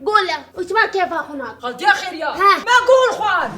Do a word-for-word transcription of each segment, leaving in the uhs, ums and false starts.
Gol e. Û çima kêfa xwe nake? Xaltiya xêriya. He. Me gol xwar.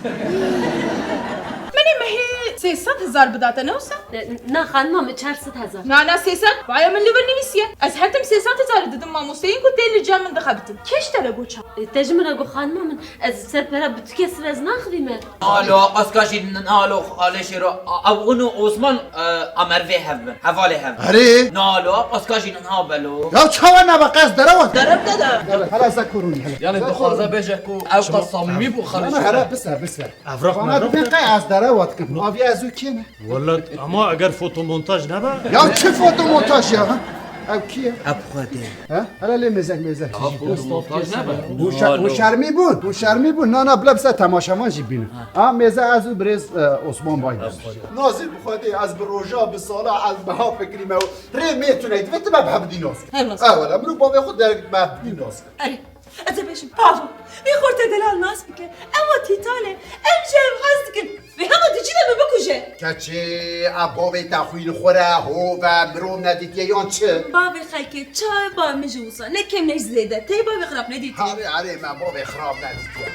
Min ê mehê sê sed hezar bidate, ne wisa? E, na, xanima min, çar sed hezar. Na, na, sê sed. Vaya min li vir nivîsiye. Ez her tim sê sed hezar didim mamosteyên ku tên li cem min dixebitin. Kê ji te re got çar? E, te ji min re got xanima min. Ez ser pera bi tu kesî re ez naxivîme. Alo, paska jî alo, alê şêro. A-, ew û Osman, e, a mervê hev bin. Hevalê hev bin. Erê. Nalo, paska jî ha belo. Ya çawa nebe qez derewa? Derem de de. Hele ze kurun hele. Yani dixwaze bêje ku ew qas samîmî bû xalê. Hele bise, bise. Evrak Bana mevraq dibin ne? Qey ez derewa dikim. Aviya ez û kê ne? Wala ama eger fotomontaj nebe? Ya çi fotomontaj ya? Ev kî ye? Ev Xwedê. Ha? Hele lê mêzek mêzek. Fotomontaj nebe? Hûn şer-, hûn şermî bûn. Hûn şermî bûn. Na, na, bila bise temaşevan jî bînin. Ha, mêze ez û birêz, e, Osman Bay. Nazî bi Xwedê ez bi roja, bi sala, ez bi ha fikirî me. Rê mê tune, divê tu me bi hevdî nas. Hev nas. Ewela, min û bavê xwe derek bi hevdî nas. Erê, ez ê bêjim, bavo, vê xortê delal nas bike. Ew tîtal e, em ji ev hez dikin. Vê hema dicî de min bikuje. Keçê, ev bavê te xwîn xwe re, hov e, mirov nedîtiye yan çi? Bavê xelkê, çawa bavê min ji wisa? Ne kêm ne zêde. Tey bavê xirab nedîtiye. Erê, erê, me bavê xirab nedîtiye.